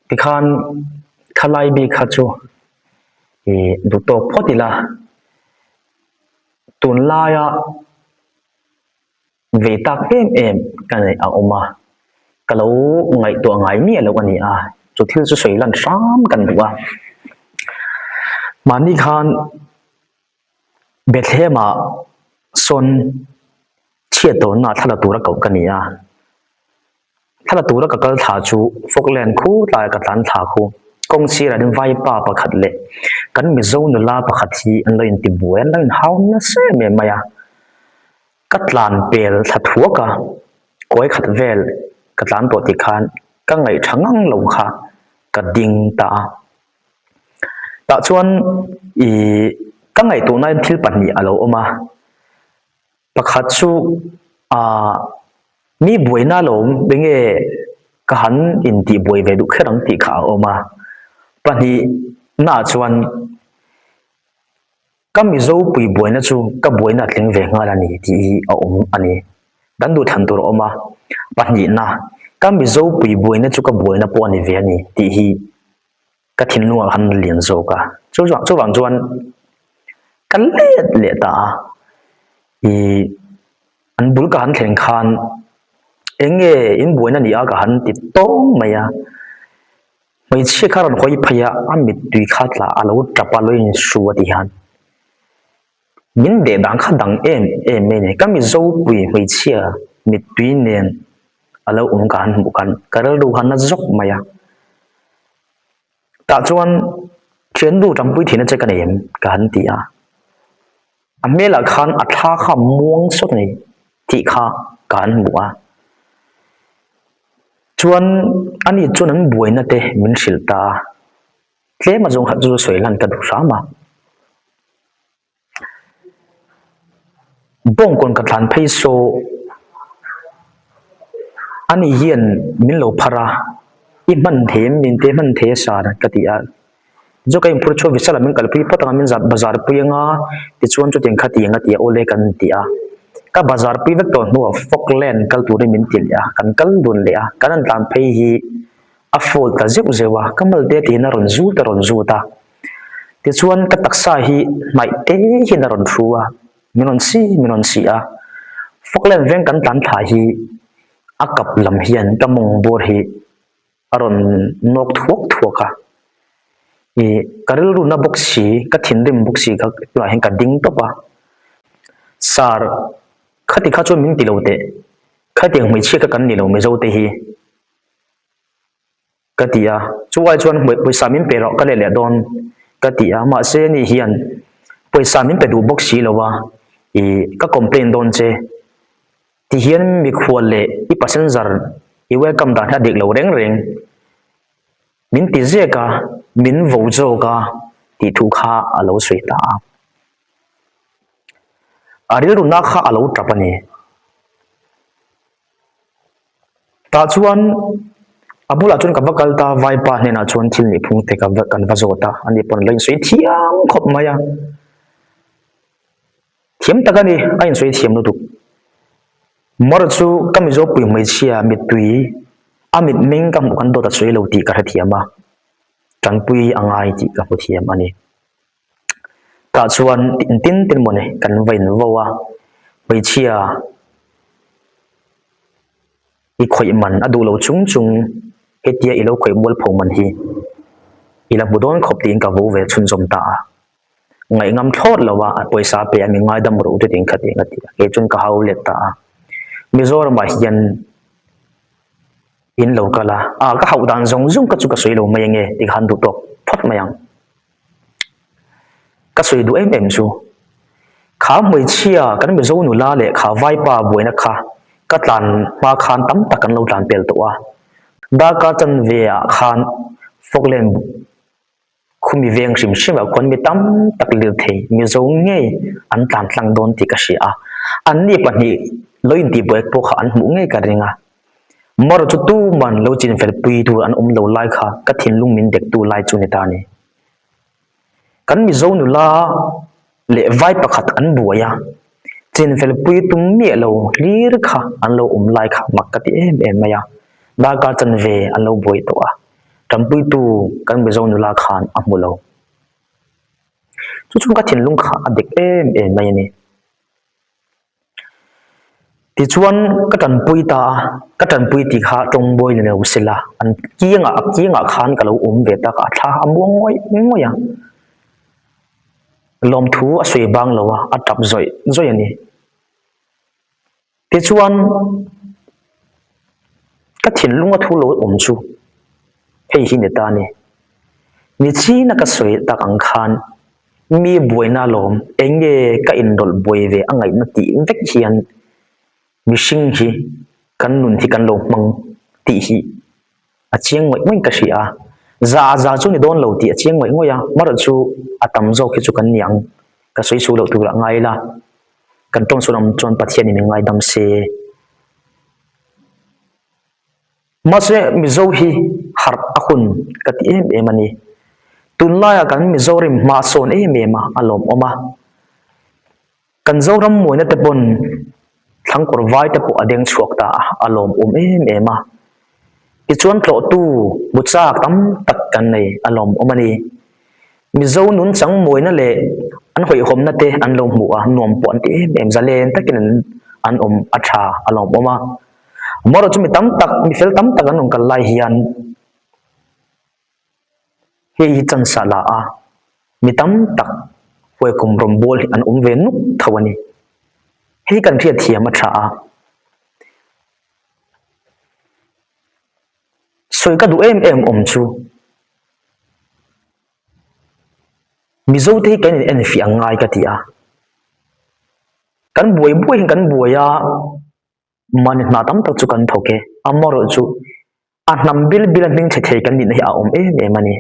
Tikhan thalai bik kha chu ih duh tawk phawt ila tunlaia ve tak em em ka neih a awm a, ka lo ngaihtuah ngai miah loh a ni a, chu thil chu sawi lan hram kan duh a. Mahni khan Bethlehem-ah sawn chhiat tawnna thla la tura koh ka ni a, thla la tura ka kal thla chu Falkland khu tlaiah ka tlan thla khu. Kawng sirah hian vaipa pakhat leh kan Mizo nula pakhat hi an lo intibuai a, an lo inhau nasa em em mai a. Ka tlan pel thla thuak a, kawi khat vel ka tlan tawh tih khan ka ngaih tha ngang lo kha ka ding ta a. Tah chuan ih ka ngaihtuahna in thil pahnih a lo awm a, pakhat chu ah mi buaina lo awm eng nge ka han intih buai ve duh kher ang tih kha a awm a, pahnih naah chuan ka Mizo pui buaina chu ka buaina a tling ve nghal a ni tih hi a awm a ni. Kan duhthlan tur a awm a, pahnihna ka Mizo pui buaina chu ka buaina pawh a ni ve a ni tih hi ka thinlungah khan a lian zawk a, chu chuvang chuan ka let leh ta a, ih an bul ka han thleng khan eng nge in buaina ni a ka han ti tawng mai a, hmeichhia kha a rawn hawi phei a, a mittui kha tla a lo tap a lo inhru a ti hian min deh dan kha dang em em mai a ni, ka Mizo pui hmeichhia mittui nen a lo awm ka han hmuh khan ka rilru khan a zawk mai a. Tah chuan thiannu tanpui theihna che ka nei em? ka han ti a. A hmelah khan a thla kha muang sawt a ni tih kha ka han hmu a. Chuan ani chuan an buaina te min hrilh ta a, tlem a zawng khat chu sawi hlan ka duh hram a. Bawngkawn ka tlan phei saw ani hian min lo phar a, i hman thei em min te hman thei a sar ka ti a, chu ka inphur chhuak Vishal ah min kalpui phawt ang a min zah bazar pui anga tichuan chutiang kha ti ang a ti a awle kan ti a, ka bazar pui vek tawh hnuah Falkland kal turin min ti leh a, kan kal dun leh a, kan han tlan phei hi a fault ta zeuh zeuh a, ka mal te tiin a rawn zut a rawn zut a. Tichuan ka taksa hi hnaih te hian a rawn thu a, min rawn si min rawn si a. Falkland veng kan tlan thla hi a kap lam hian ka mawng bawr hi a rawn nawk thuak thuak a. Ih ka rilru na bawk si, ka thinrim bawk si kha tunah hian ka ding tawp a. Sir, khati kha chuan min ti lo teh, khatiang hmeichhia kha kan ni lo Mizo te hi. Ka ti a, chuai chuan pawisa min pe rawh ka let leh dawn ka ti a, mahse ani hian pawisa min pe duh bawk si lo a, ih ka complain dawn che ti hian mikhual leh i passenger i welcome dan hi a dik lo reng reng min ti zek a, min vo zawk a tih thu kha a lo sawi ta a, a rilru na kha a lo tap a ni. Tah chuan a bulah chuan ka va kal ta vaipa hnenah chuan thil nih phung te ka va kan va zawt a ani pawn a lo insawi thiam khawp mai a thiam tak a ni a insawi thiam lutuk mawr chu ka mizo pui hmeichhia mittui a mitmeng ka hmuh khan dawt a sawi lo tih ka hrethiam a tanpui a ngai tih ka hmu thiam a ni. Tah chuan tin tin mawni kan va in vo a, hmeichhia i khawih man a duh lo chung chung hetia i lo khawih mual pho man hi i la hmu dawn khawp tiin ka vo ve chhunzawm ta a. Ngaihngam thlawt lo a, a pawisa pe a mi ngaidam rawh u chutin khatiang a ti a, kei chuan ka hau let ta a. Mizoramah hian in lo kal a, ah ka hauh dan zawng zawng ka chu ka sawi lo mai ange tikhan duh tawk phawt mai ang. Ka sawi duh em em chu, kha hmeichhia kan Mizo nula leh kha vaipa buaina kha ka tlan hma khan tam tak kan lo tlan pel tawh a. Darkar chanve ah khan Falkland khumi veng hrim hrim ah khuan mi tam tak lirthei Mizo ngei an tlan tlang dawn tih ka hria a. Anni pahnih lo intihbuai pawh kha an hmuh ngei ka ring a. Mawr chu tuman lo chinfel pui tur an awm lo lai kha ka thinlung min dek tu lai chu ni ta ni. Kan Mizo nula leh vai pakhat an buai a, chinfel pui tum miah lo hlir kha an lo awm lai kha mak ka ti em em mai a, darkar chanve an lo buai tawh a. Ṭanpuitu kan Mizo nula khan a hmu lo. Chu chuan ka thinlung kha a dek em em mai a ni. Tichuan ka ṭanpui ta a, ka ṭanpui tih kha ṭawngbawi ni lo sela, an kiangah a kiangah khan ka lo awm ve tak a, a thla a muang ngawih ngawih a. Lawmthu a sawi bang lo a, a ṭap zawih zawih a ni. Tichuan, ka thinlunga thu lo awm chu hei hi ni ta a ni. Nichina ka sawi tak ang khan mi buaina alawm eng nge ka inrawlh buai ve a ngaihna tih vek hian mihring hi kan nun hi kan lo hmang tih hi a chiang ngawih ngawih ka hria a. Za a za chu ni dawn lo tih a chiang ngawih ngawih a, amaherawhchu chu a tam zawk hi chu kan ni ang, ka sawi su loh turah ngai ila. Kan tawng sawn awm chuan Pathianin min ngaidam se. Mahse Mizo hi harh a hun ka ti em em a ni. Tunlaiah kan Mizoram hma a sawn em em a, a lawmawm a. Kan Zoram mawina te pawn thlangkawr vai te pawh a deng chhuak ta a, a lawmawm em em a. Tichuan tlawhtu bu chak tam tak kan nei a lawmawm a ni. Mizo nunchang mawina leh an hawihhawmna te an lo hmuh a, nuam pawh an ti em em, zalen takin an an awm a tha a lawmawm a. Amaherawhchu chu mi tam tak, mi fel tam tak an rawn kal lai hian hei hi chance a la a, mi tam tak huaikum rawnbawl hi an awm ve nuk tho a ni. Hei kan hriatthiam a tha a. Sawi ka duh em em awm chu Mizo te hi kan in enfiah ang ngai ka ti a, kan buai buai hian kan buai a, mahni hna tam tak chu kan thawk e, amaherawhchu a hnam bil bil a hming chhe thei kan nihna hi a awm em em a ni.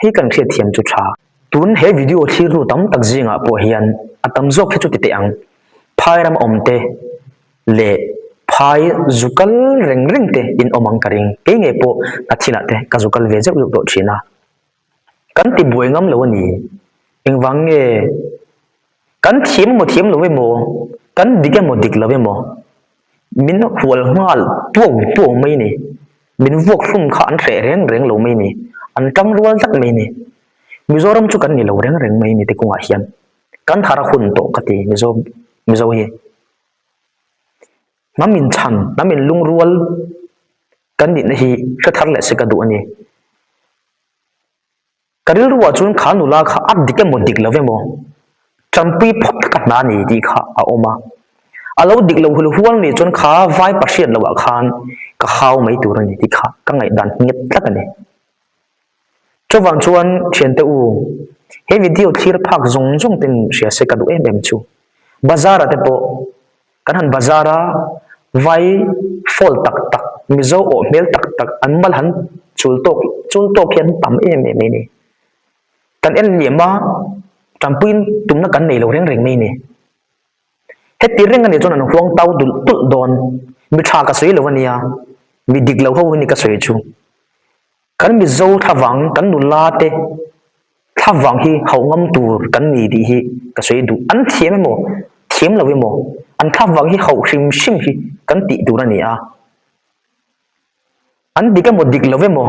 Hei kan hriatthiam chu tha. Tun he video thlir tu tam tak zingah pawh hian a tam zawk hi chu ti teh ang. Phai ram awm te leh phai zu kal reng reng te in awm ang ka ring. Kei ngei pawh ka thilah te ka zu kal ve zeuh zeuh tawh thin a. Kan ti buai ngam lo a ni. Engvang nge kan thiam emaw thiam lo emaw, kan dik emaw dik lo emaw min hual nghal tuau tuau mai ni. Min vuak hlum kha an hreh reng reng lo mai ni. An tang rual tak mai ni. Mizoram chu kan ni lo reng reng mai ni te kawngah hian. Kan thar a hun tawh ka ti Mizo Mizo hi. Hnam in chhan, hnam in lungrual kan nihna hi hre thar leh se ka duh a ni. Ka rilruah chuan kha nula kha a dik emaw dik lo emaw tanpui phawt ka hna ni tih kha a awm a. A lo dik lo hul hual nih chuan kha vai pahriat loah khan ka hau mai tur a ni tih kha ka ngaihdan nghet tlat a ni. Chuvang chuan thiante u, he video thlir phak zawng zawng ten hria se ka duh em em chu. Bazar ah te pawh Kan han bazar a, vai fall tak tak, Mizo awh hmel tak tak an mal han chul tawk chul tawk hi an tam em em mai ni. Kan en liam a, tanpuiin tumna kan nei lo reng reng mai ni. Heti reng a nih chuan an huang tau dulh tulh dawn, mi tha ka sawi lo a nia, mi dik lo ho hi ni ka sawi chu. Kan Mizo thlavang, kan nula te thlavang hi hauh ngam tur kan ni tih hi ka sawi duh. An thiam emaw, thiam lo emaw, an thlavang hi hauh hrim hrim hi kan tih tur a ni a. An dik emaw dik lo emaw,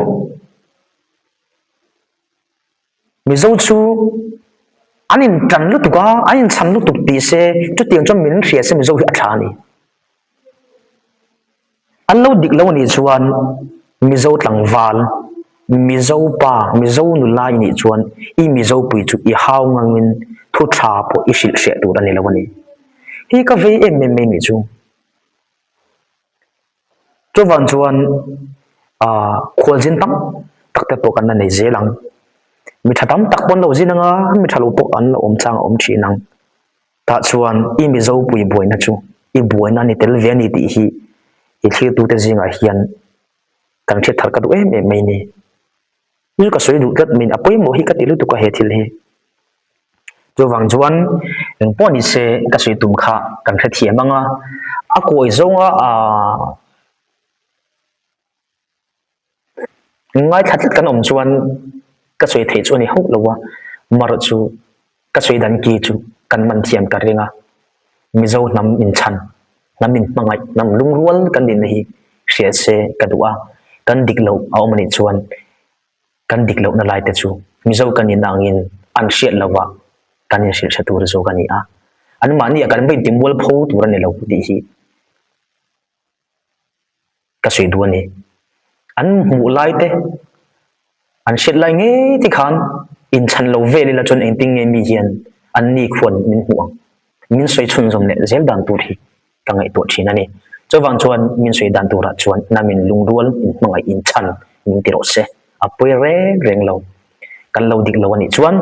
Mizo chu an intan lutuk a, an inchhan lutuk tih se, chutiang chuan min hria se Mizo hi a tha a ni. An lo dik lo a nih chuan Mizo tlangval, Mizo pa, Mizo nula i nih chuan i Mizo pui chu i hau ngangin thu tha pawh i hrilh hreh tur a ni lo a ni. Hi ka vei em em mai nih chu. Chuvang chuan ah khualzin tam tak te pawh kan la nei zel ang. Mi tha tam tak pawh an lo zin ang a, mi tha lo pawh an la awm chang a awm thin ang. Tah chuan i Mizo pui buaina chu i buaina a ni tel ve a ni tih hi i thlirtute zingah hian kan hriat thar ka duh em em mai ni. Chu ka sawi duh tlat min a pawimawh hi ka ti lutuk a he thil hi. Chuvang chuan eng pawh ni se ka sawi tum kha kan hrethiam ang a, a kawi zawnga aah Ngaithla tlat kan awm chuan ka sawi theih chu a ni hauh lo a, marawh chu ka sawi dan ki chu kan man thiam ka ring a, Mizo hnam inchhan, hnam inhmangaih, hnam lungrual kan nihna hi hria se ka duh a, kan dik loh a awm a nih chuan. Kan dik lohna lai te chu Mizo kan in angin an hriat lova kan inhrilh hre tur zawk a ni a. Anmahni ah kan va intimual pho tur a ni lo tih hi ka sawi duh a ni. An hmuh lai te, an hriat lai ngei te khan inchhan lo vel ila chuan engtin nge mi hian an ni khuan min hmuh ang? Min sawi chhunzawm leh zel dan tur hi ka ngaihtuah thin a ni. Chuvang chuan min sawi dan turah chuan namin lungrual inhmangaih inchhan min ti rawh se. A pawi reng reng lo. Kan lo dik lo a nih chuan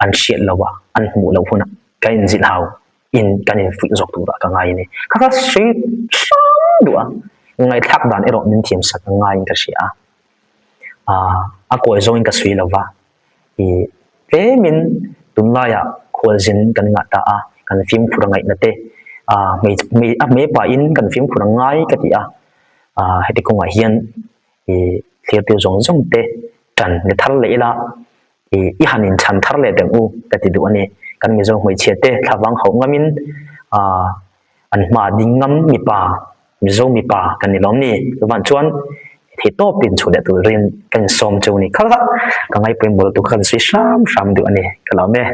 an hriat lo a, an hmuh loh hunah kan inzilh hau in kan infuih zawk turah ka ngai a ni. Kha kha sawi hram duh a, ngaihthlak dan erawh min thiamsak a ngaiin ka hria a. Aaa a kawi zawngin ka sawi lo va. I tlemin tunlaiah khualzin kan ngah ta a, kan fimkhur a ngaihna te, ah hmei a hmei pahin kan fimkhur a ngai ka ti a, ah heti kawngah hian i thirtir zawng zawng te tan ni thar leh ila i i han inchhan thar leh teng u ka ti duh a ni. Kan Mizo hmeichhia te thlavang hauh ngamin ah an hma ding ngam mipa Mizo mipa kan ni lawm ni? Chuvang chuan thei tawpin chhuah leh turin ka insawm cheu ni kha ka ngaihpawimawh lutuk kha ka sawi hram hram duh a ni ka lawm e.